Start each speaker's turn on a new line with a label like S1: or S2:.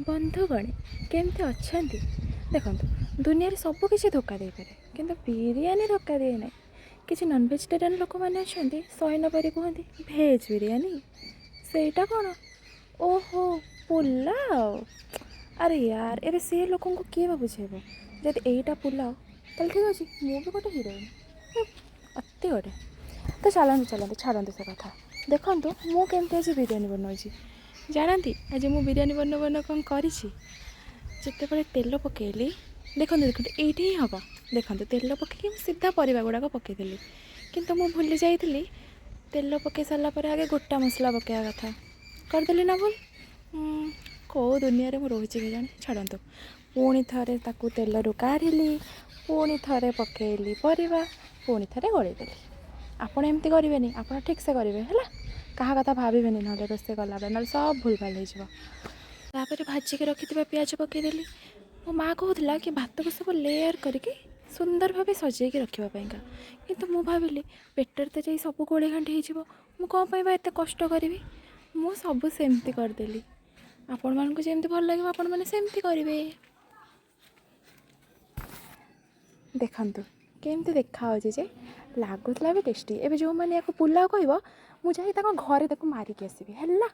S1: ବନ୍ଧୁଗଣ, କେମିତି ଅଛନ୍ତି? ଦେଖନ୍ତୁ, ଦୁନିଆରେ ସବୁ କିଛି ଧୋକା ଦେଇପାରେ, କିନ୍ତୁ ବିରିୟାନୀ ଧୋକା ଦିଏ ନାହିଁ। କିଛି ନନ୍ ଭେଜିଟେରିଆନ୍ ଲୋକମାନେ ଅଛନ୍ତି, ସହି ନପାରି କୁହନ୍ତି, ଭେଜ୍ ବିରିୟାନୀ ସେଇଟା କ'ଣ? ଓହୋ, ପୁଲାଉ। ଆରେ ୟାର, ଏବେ ସେ ଲୋକଙ୍କୁ କିଏ ବା ବୁଝେଇବ? ଯଦି ଏଇଟା ପୁଲାଉ, ତାହେଲେ ଠିକ୍ ଅଛି, ମୁଁ ବି ଗୋଟେ ହିରୋଇନ୍ ଅତି ଗୋଟେ। ତ ଚାଲନ୍ତୁ ଚାଲନ୍ତୁ, ଛାଡ଼ନ୍ତୁ ସେ କଥା। ଦେଖନ୍ତୁ, ମୁଁ କେମିତି ଆଜି ବିରିୟାନୀ ବନାଉଛି। ଜାଣନ୍ତି, ଆଜି ମୁଁ ବିରିୟାନୀ ବନଉ ବନଉ କ'ଣ କରିଛି? ଯେତେବେଳେ ତେଲ ପକାଇଲି, ଦେଖନ୍ତୁ ଦେଖନ୍ତୁ, ଏଇଠି ହିଁ ହେବ। ଦେଖନ୍ତୁ, ତେଲ ପକାଇକି ମୁଁ ସିଧା ପରିବା ଗୁଡ଼ାକ ପକାଇଦେଲି, କିନ୍ତୁ ମୁଁ ଭୁଲି ଯାଇଥିଲି, ତେଲ ପକାଇ ସାରିଲା ପରେ ଆଗେ ଗୋଟା ମସଲା ପକାଇବା କଥା। କରିଦେଲି ନା ଭୁଲ? କେଉଁ ଦୁନିଆରେ ମୁଁ ରହୁଛି କେଜାଣି। ଛାଡ଼ନ୍ତୁ, ପୁଣି ଥରେ ତାକୁ ତେଲରୁ କାଢ଼ିଲି, ପୁଣି ଥରେ ପକାଇଲି ପରିବା, ପୁଣି ଥରେ ଗୋଳେଇଦେଲି। ଆପଣ ଏମିତି କରିବେନି, ଆପଣ ଠିକ୍ସେ କରିବେ, ହେଲା? କାହା କଥା ଭାବିବେନି ନହେଲେ ରୋଷେଇ କଲାବେଳେ, ନହେଲେ ସବୁ ଭୁଲ ଭାଲ ହେଇଯିବ। ତାପରେ ଭାଜିକି ରଖିଥିବା ପିଆଜ ପକାଇଦେଲି। ମୋ ମା କହୁଥିଲା କି ଭାତକୁ ସବୁ ଲେୟାର୍ କରିକି ସୁନ୍ଦର ଭାବେ ସଜେଇକି ରଖିବା ପାଇଁକା, କିନ୍ତୁ ମୁଁ ଭାବିଲି, ପେଟରେ ତ ଯାଇ ସବୁ ଗୋଳେଇ ଘାଣ୍ଟି ହେଇଯିବ, ମୁଁ କ'ଣ ପାଇଁ ବା ଏତେ କଷ୍ଟ କରିବି? ମୁଁ ସବୁ ସେମିତି କରିଦେଲି। ଆପଣମାନଙ୍କୁ ଯେମିତି ଭଲ ଲାଗିବ, ଆପଣମାନେ ସେମିତି କରିବେ। ଦେଖନ୍ତୁ କେମିତି ଦେଖାହେଉଛି ଯେ ଲାଗୁଥିଲା ବି ଟେଷ୍ଟି। ଏବେ ଯେଉଁମାନେ ୟାକୁ ପୁଲାଉ କହିବ, ମୁଁ ଯାଇ ତାଙ୍କ ଘରେ ତାକୁ ମାରିକି ଆସିବି, ହେଲା?